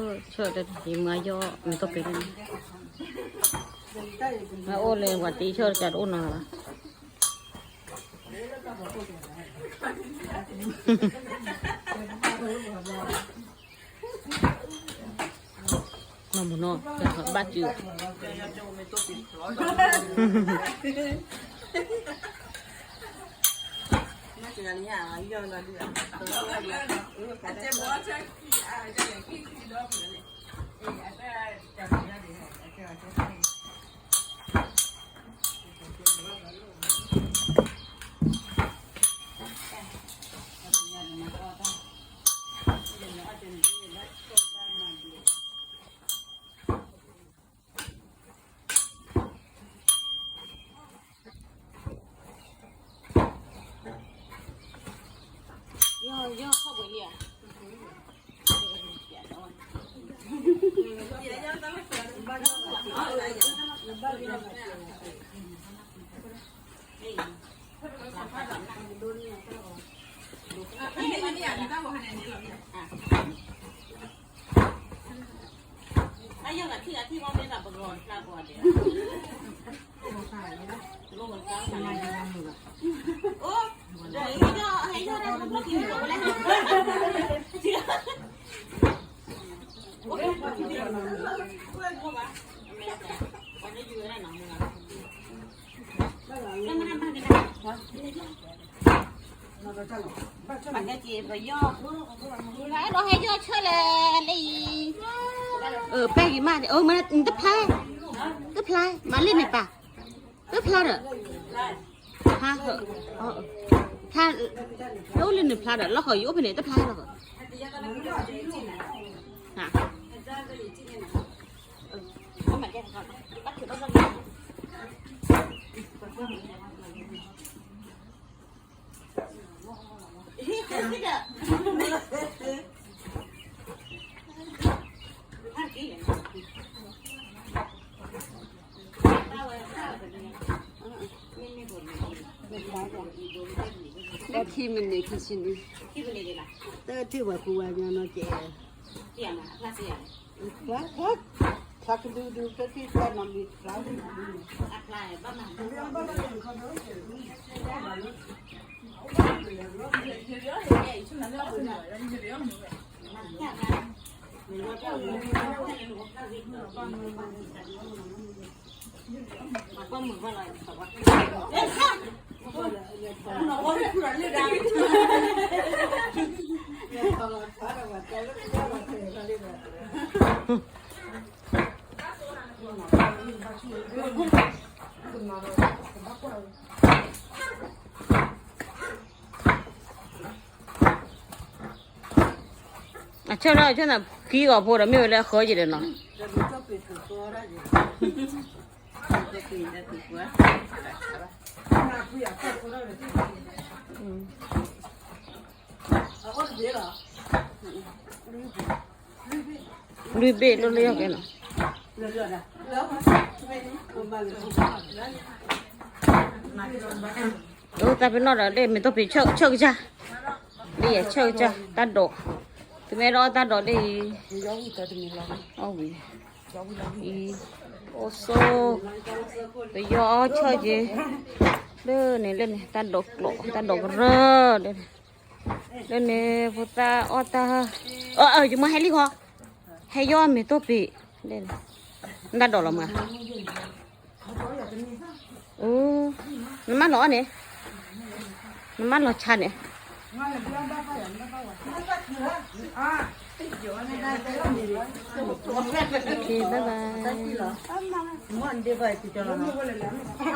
ဆၢၣ်တၢ် ယမၤယီၢ်မ့ၢ်တပ့ၤန့ၣ်, မ့ၢ်အိၣ်လၢပှၤတ့ဆၢၣ်တကးတအိၣ်နီၤလီၤ. နီၢ်မုၢ်နီၢ် ဘၣ်စု ပယီၤ ဒီးဟဲယီၢ်ဆၢၣ်လဲၣ်လၢအံၤ, ပဲဂံၤမး, တဖျါ, တဖျါ, မၤလၢန့ၣ်ပၢ်, တဖျါဒီး, ဖျါ, ဖျါ, အိၣ်လၢန့ၣ်ဖျါဒီး လီၢ်ဃီယအိၣ်ဖဲန့ၣ် တဖျါလီၤဃီ, လၢခံမံးနံး ခံဆံနံး, တထံၣ်ဝဲခူဝဲညီနီၢ်ကဲ, ဖျါ, ဖျါ, ဖျါကဒုဒု တထံၣ်ဖျါနီၢ်မံၤဖျါ, အဆၢထီၣ် အဆၢထီၣ် ခံဂီၤဖိဒီး မ့ၢ်ဝဲလၢအဃၢယံၤဒီးနီၤ. လွံၢ်ဘ့ၣ်လိၣ်လၢယီၢ်ကဲနီၤ. အိၣ်တၢ်ပ့ၤနီၣ်ဒီး လၢမ့ၢ်တပ့ၤဆၢၣ်ကစၢ်, လၢယဆၢၣ်ကစၢ် တၢ်ဒိး, တမ့ၢ်ဒီးအီၣ်တၢ်ဒိးလၢအံၤ, အီၣ်ဝံၤ, အံၤ, အိၣ်ဆိ, ပယီၤအီၣ်ဆၢၣ်က့ၤ, လၢန့ၣ် လၢန့ၣ် တၢ်ဒိးကျိး တၢ်ဒိးကရၢ, လၢန့ၣ် ဖိသၣ်အီၣ်တၢ်, ယမ့ၢ်ဟဲလံဃီ, ဟဲယီၢ်မ့ၢ်တပ့ၤ, နတၢ်ဒိးလီၤမး, နမၢလီၤအီၣ်န့ၣ်, နမၢလီၤဆါန့ၣ်, ဘၣ်ဘၣ်.